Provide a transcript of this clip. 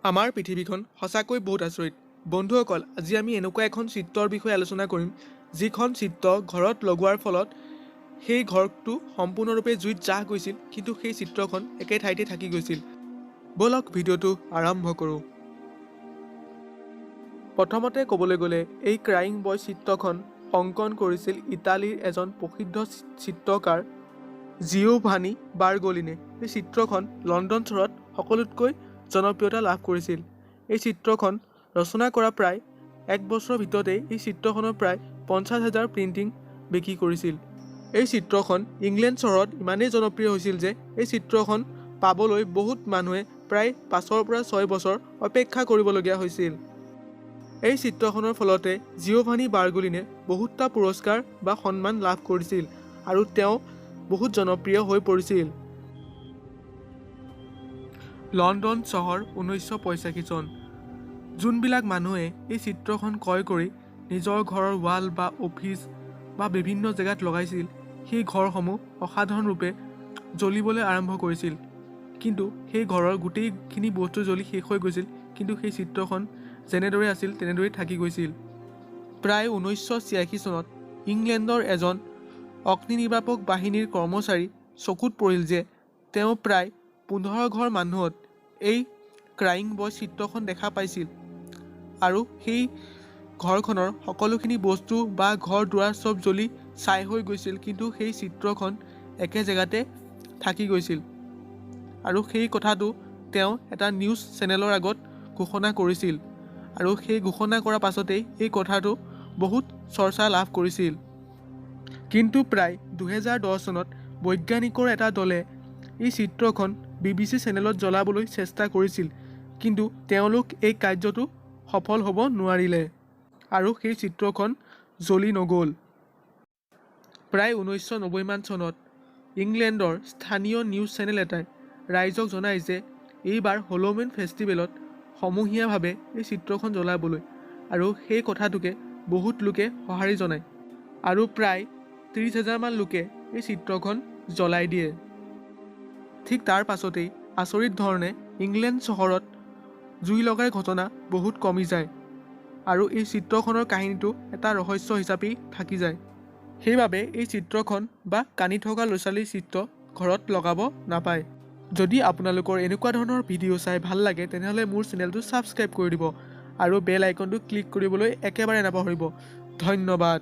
আমাৰ পৃথিৱীখন সঁচাকৈ বহুত আচৰিত। বন্ধুসকল, আজি আমি এনেকুৱা এখন চিত্ৰৰ বিষয়ে আলোচনা কৰিম, যিখন চিত্ৰ ঘৰত লগোৱাৰ ফলত সেই ঘৰটো সম্পূৰ্ণৰূপে জুইত জাহ গৈছিল, কিন্তু সেই চিত্ৰখন একে ঠাইতে থাকি গৈছিল। ব'লক, ভিডিঅ'টো আৰম্ভ কৰোঁ। প্ৰথমতে ক'বলৈ গ'লে এই ক্ৰাইং বয় চিত্ৰখন অংকন কৰিছিল ইটালীৰ এজন প্ৰসিদ্ধ চিত্ৰকাৰ জিঅ'ভানি বাৰ্গলিনে। এই চিত্ৰখন লণ্ডন চহৰত সকলোতকৈ জনপ্ৰিয়তা লাভ কৰিছিল। এই চিত্ৰখন ৰচনা কৰা প্ৰায় এক বছৰৰ ভিতৰতেই এই চিত্ৰখনৰ প্ৰায় 50,000 প্ৰিণ্টিং বিক্ৰী কৰিছিল। এই চিত্ৰখন ইংলেণ্ড চহৰত ইমানেই জনপ্ৰিয় হৈছিল যে এই চিত্ৰখন পাবলৈ বহুত মানুহে প্ৰায় 5ৰ পৰা 6 বছৰ অপেক্ষা কৰিবলগীয়া হৈছিল। এই চিত্ৰখনৰ ফলতে জিঅ'ভানি বাৰ্গলিনে বহুতটা পুৰস্কাৰ বা সন্মান লাভ কৰিছিল আৰু তেওঁ বহুত জনপ্ৰিয় হৈ পৰিছিল। লণ্ডন চহৰ, 1985 চন। যোনবিলাক মানুহে এই চিত্ৰখন ক্ৰয় কৰি নিজৰ ঘৰৰ ৱাল বা অফিচ বা বিভিন্ন জেগাত লগাইছিল, সেই ঘৰসমূহ অসাধাৰণ ৰূপে জ্বলিবলৈ আৰম্ভ কৰিছিল। কিন্তু সেই ঘৰৰ গোটেইখিনি বস্তু জ্বলি শেষ হৈ গৈছিল, কিন্তু সেই চিত্ৰখন যেনেদৰে আছিল তেনেদৰেই থাকি গৈছিল। প্ৰায় 1986 চনত ইংলেণ্ডৰ এজন অগ্নি নিৰ্বাপক বাহিনীৰ কৰ্মচাৰী চকুত পৰিল যে তেওঁ প্ৰায় 15 ঘৰ মানুহত এই ক্ৰাইং বয় চিত্ৰখন দেখা পাইছিল আৰু সেই ঘৰখনৰ সকলোখিনি বস্তু বা ঘৰ দুৱাৰ চব জ্বলি ছাই হৈ গৈছিল, কিন্তু সেই চিত্ৰখন একে জেগাতে থাকি গৈছিল। আৰু সেই কথাটো তেওঁ এটা নিউজ চেনেলৰ আগত ঘোষণা কৰিছিল আৰু সেই ঘোষণা কৰাৰ পাছতেই এই কথাটো বহুত চৰ্চা লাভ কৰিছিল। কিন্তু প্ৰায় 2010 চনত বৈজ্ঞানিকৰ এটা দলে এই চিত্ৰখন বিবিচি চেনেলত জ্বলাবলৈ চেষ্টা কৰিছিল, কিন্তু তেওঁলোক এই কাৰ্যটো সফল হ'ব নোৱাৰিলে আৰু সেই চিত্ৰখন জ্বলি নগ'ল। প্ৰায় 1990মান চনত ইংলেণ্ডৰ স্থানীয় নিউজ চেনেল এটাই ৰাইজক জনায় যে এইবাৰ হল'মেন ফেষ্টিভেলত সমূহীয়াভাৱে এই চিত্ৰখন জ্বলাবলৈ আৰু সেই কথাটোকে বহুত লোকে সঁহাৰি জনায় আৰু প্ৰায় 30,000মান লোকে এই চিত্ৰখন জ্বলাই দিয়ে। ঠিক তাৰ পাছতেই আচৰিত ধৰণে ইংলেণ্ড চহৰত জুই লগাৰ ঘটনা বহুত কমি যায় আৰু এই চিত্ৰখনৰ কাহিনীটো এটা ৰহস্য হিচাপেই থাকি যায়। সেইবাবে এই চিত্ৰখন বা কান্দি থকা ল'ৰা ছোৱালীৰ চিত্ৰ ঘৰত লগাব নাপায়। যদি আপোনালোকৰ এনেকুৱা ধৰণৰ ভিডিঅ' চাই ভাল লাগে, তেনেহ'লে মোৰ চেনেলটো ছাবস্ক্ৰাইব কৰি দিব আৰু বেল আইকনটো ক্লিক কৰিবলৈ একেবাৰে নাপাহৰিব। ধন্যবাদ।